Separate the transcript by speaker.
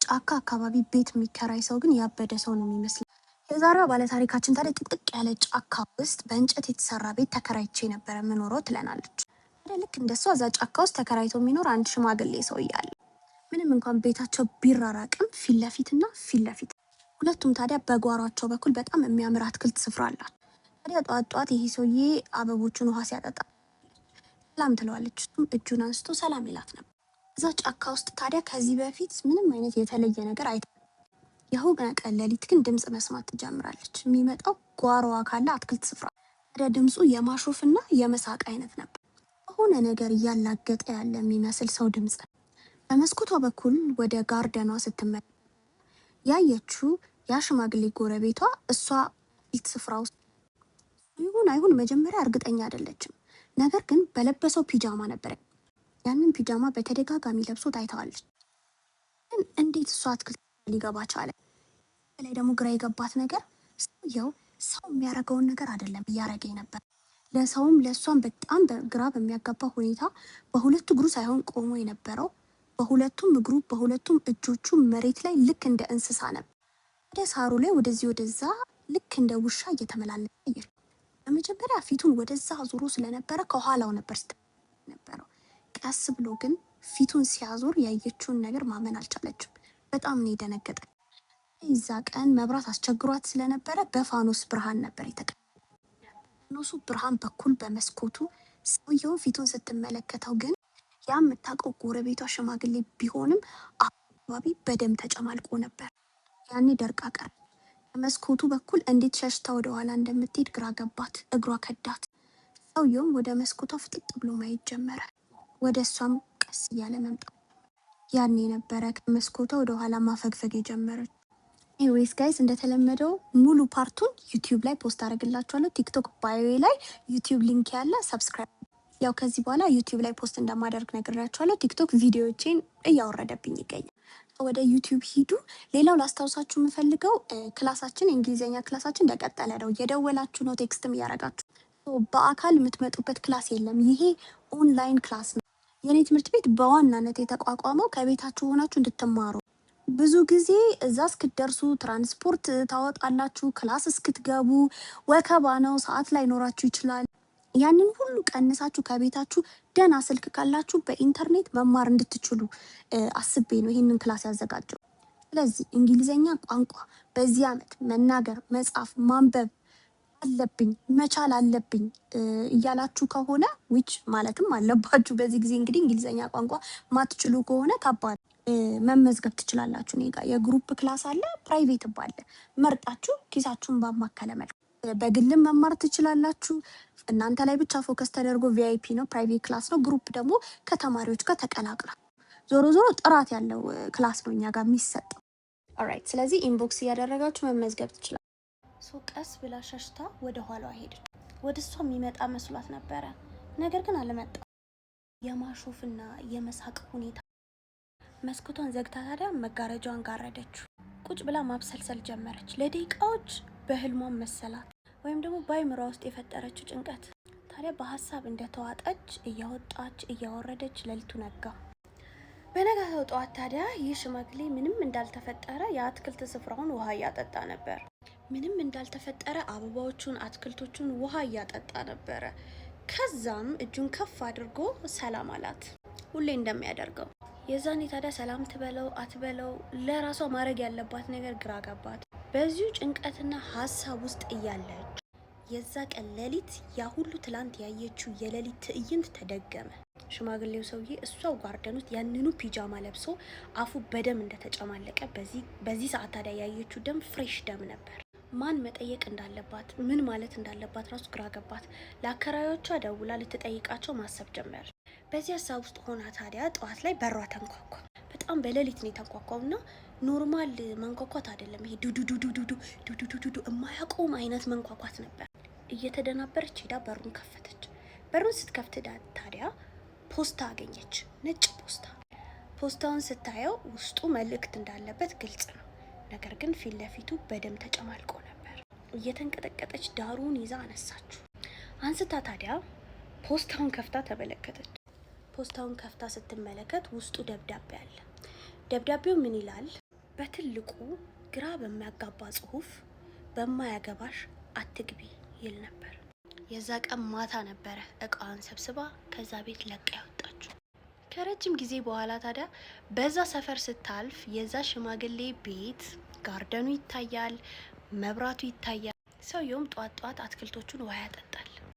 Speaker 1: ጫካ አካባቢ ቤት የሚከራይ ሰው ግን ያበደ ሰው ነው የሚመስለው። የዛሬዋ ባለታሪካችን ታዲያ ጥቅጥቅ ያለ ጫካ ውስጥ በእንጨት የተሰራ ቤት ተከራይቼ ነበረ የምኖረው ትለናለች። ታዲያ ልክ እንደሷ እዛ ጫካ ውስጥ ተከራይቶ የሚኖር አንድ ሽማግሌ ሰው እያለ ምንም እንኳን ቤታቸው ቢራራቅም ፊት ለፊትና ፊት ለፊት፣ ሁለቱም ታዲያ በጓሯቸው በኩል በጣም የሚያምር አትክልት ስፍራ አላቸው። ታዲያ ጠዋት ጠዋት ይሄ ሰውዬ አበቦቹን ውሃ ሲያጠጣ ሰላም ትለዋለች። እሱም እጁን አንስቶ ሰላም ይላት ነበር። እዛ ጫካ ውስጥ ታዲያ ከዚህ በፊት ምንም አይነት የተለየ ነገር አይታ የሆነ ቀን ሌሊት ግን ድምፅ መስማት ትጀምራለች። የሚመጣው ጓሮዋ ካለ አትክልት ስፍራ። ታዲያ ድምፁ የማሾፍና የመሳቅ አይነት ነበር። በሆነ ነገር እያላገጠ ያለ የሚመስል ሰው ድምፅ። በመስኮቷ በኩል ወደ garden ኗ ስትመለከት ያየችው ያ ሽማግሌ ጎረቤቷ እሷ አትክልት ስፍራ ውስጥ ይሁን አይሁን መጀመሪያ እርግጠኛ አይደለችም። ነገር ግን በለበሰው ፒጃማ ነበር። ያንን ፒጃማ በተደጋጋሚ ለብሶ ታይተዋለች። ግን እንዴት እሷ አትክልት ሊገባ ቻለ? በላይ ደግሞ ግራ የገባት ነገር ሰውየው ሰው የሚያደርገውን ነገር አይደለም እያደረገ ነበር። ለሰውም ለእሷም በጣም ግራ በሚያጋባ ሁኔታ በሁለቱ እግሩ ሳይሆን ቆሞ የነበረው፣ በሁለቱም እግሩ በሁለቱም እጆቹ መሬት ላይ ልክ እንደ እንስሳ ነበር። ወደ ሳሩ ላይ ወደዚህ ወደዛ ልክ እንደ ውሻ እየተመላለሰ አየች። በመጀመሪያ ፊቱን ወደዛ አዙሮ ስለነበረ ከኋላው ነበር ነበረው። ቀስ ብሎ ግን ፊቱን ሲያዞር ያየችውን ነገር ማመን አልቻለችም። በጣም ነው የደነገጠ። የዛ ቀን መብራት አስቸግሯት ስለነበረ በፋኖስ ብርሃን ነበር የተቀ ፋኖሱ ብርሃን በኩል በመስኮቱ ሰውየውን ፊቱን ስትመለከተው ግን ያ የምታውቀው ጎረቤቷ ሽማግሌ ቢሆንም አካባቢ በደም ተጨማልቆ ነበር። ያኔ ደርቃ ቀረ። በመስኮቱ በኩል እንዴት ሸሽታ ወደኋላ እንደምትሄድ ግራ ገባት። እግሯ ከዳት። ሰውየውም ወደ መስኮቷ ፍጥጥ ብሎ ማየት ጀመረ። ወደ እሷም ቀስ እያለ መምጣት፣ ያኔ ነበረ ከመስኮቷ ወደኋላ ማፈግፈግ የጀመረች። Anyways guys፣ እንደተለመደው ሙሉ part ኡን YouTube ላይ post አደርግላችኋለሁ። TikTok bio ላይ YouTube link ያለ subscribe። ያው ከዚህ በኋላ YouTube ላይ post እንደማደርግ ነግሬያችኋለሁ። TikTok ቪዲዮዎቼን እያወረደብኝ ይገኛል። ወደ YouTube ሂዱ። ሌላው ላስታውሳችሁ የምፈልገው class ኣችን፣ የእንግሊዝኛ class ኣችን እንደቀጠለ ነው። እየደወላችሁ ነው፣ text ም እያደረጋችሁ። በአካል የምትመጡበት class የለም። ይሄ online class ነው። የኔ ትምህርት ቤት በዋናነት የተቋቋመው ከቤታችሁ ሆናችሁ እንድትማሩ። ብዙ ጊዜ እዛ እስክትደርሱ ትራንስፖርት ታወጣላችሁ፣ class እስክትገቡ ወከባ ነው፣ ሰዓት ላይኖራችሁ ይችላል። ያንን ሁሉ ቀንሳችሁ ከቤታችሁ ደህና ስልክ ካላችሁ በኢንተርኔት መማር እንድትችሉ አስቤ ነው ይህንን class ያዘጋጀው። ስለዚህ እንግሊዘኛ ቋንቋ በዚህ ዓመት መናገር፣ መጻፍ፣ ማንበብ አለብኝ፣ መቻል አለብኝ እያላችሁ ከሆነ፣ which ማለትም አለባችሁ። በዚህ ጊዜ እንግዲህ እንግሊዘኛ ቋንቋ ማትችሉ ከሆነ ከባድ፣ መመዝገብ ትችላላችሁ። እኔ ጋር የ group class አለ፣ private አለ። መርጣችሁ ኪሳችሁን ባማከለ መልኩ በግልም መማር ትችላላችሁ። እናንተ ላይ ብቻ focus ተደርጎ VIP ነው፣ private class ነው። Group ደግሞ ከተማሪዎች ጋር ተቀላቅላል። ዞሮ ዞሮ ጥራት ያለው class ነው እኛ ጋር የሚሰጠው። Alright፣ ስለዚህ inbox እያደረጋችሁ መመዝገብ ትችላላችሁ። So ቀስ ብላ ሸሽታ ወደ ኋላዋ ሄደች። ወደ እሷ የሚመጣ መስሏት ነበረ፣ ነገር ግን አልመጣም። የማሾፍና የመሳቅ ሁኔታ። መስኮቷን ዘግታ ታዲያ መጋረጃዋን ጋረደችው። ቁጭ ብላ ማብሰልሰል ጀመረች። ለደቂቃዎች በህልሟን መሰላት ወይም ደግሞ በአይምሯ ውስጥ የፈጠረችው ጭንቀት። ታዲያ በሀሳብ እንደተዋጠች እያወጣች እያወረደች ሌሊቱ ነጋ። በነጋታው ጠዋት ታዲያ ይህ ሽማግሌ ምንም እንዳልተፈጠረ የአትክልት ስፍራውን ውሃ እያጠጣ ነበር። ምንም እንዳልተፈጠረ አበባዎቹን፣ አትክልቶቹን ውሃ እያጠጣ ነበረ። ከዛም እጁን ከፍ አድርጎ ሰላም አላት፣ ሁሌ እንደሚያደርገው። የዛኔ ታዲያ ሰላም ትበለው አትበለው ለራሷ ማድረግ ያለባት ነገር ግራ ገባት። በዚሁ ጭንቀትና ሀሳብ ውስጥ እያለች የዛ ቀን ሌሊት ያ ሁሉ ትላንት ያየችው የሌሊት ትዕይንት ተደገመ። ሽማግሌው ሰውዬ እሷው garden ውስጥ ያንኑ ፒጃማ ለብሶ አፉ በደም እንደተጨማለቀ፣ በዚህ ሰዓት ታዲያ ያየችው ደም fresh ደም ነበር። ማን መጠየቅ እንዳለባት፣ ምን ማለት እንዳለባት ራሱ ግራ ገባት። ለአከራዮቿ ደውላ ልትጠይቃቸው ማሰብ ጀመር። በዚህ ሀሳብ ውስጥ ሆና ታዲያ ጠዋት ላይ በሯ ተንኳኳ። በጣም በሌሊት ነው የተንኳኳው እና normal መንኳኳት አይደለም። ይሄ ዱዱዱዱዱዱ ዱዱዱዱዱ የማያቆም አይነት መንኳኳት ነበር። እየተደናበረች ሄዳ በሩን ከፈተች። በሩን ስትከፍት ታዲያ ፖስታ አገኘች፣ ነጭ ፖስታ። ፖስታውን ስታየው ውስጡ መልእክት እንዳለበት ግልጽ ነው። ነገር ግን ፊት ለፊቱ በደም ተጨማልቆ ነበር። እየተንቀጠቀጠች ዳሩን ይዛ አነሳችው። አንስታ ታዲያ ፖስታውን ከፍታ ተመለከተች። ፖስታውን ከፍታ ስትመለከት ውስጡ ደብዳቤ አለ። ደብዳቤው ምን ይላል? በትልቁ ግራ በሚያጋባ ጽሁፍ "በማያገባሽ አትግቢ" ይል ነበር። የዛ ቀን ማታ ነበረ እቃዋን ሰብስባ ከዛ ቤት ለቃ ያወጣችው። ከረጅም ጊዜ በኋላ ታዲያ በዛ ሰፈር ስታልፍ የዛ ሽማግሌ ቤት garden ኑ ይታያል፣ መብራቱ ይታያል። ሰውየውም ጧት ጧት አትክልቶቹን ውሃ ያጠጣል።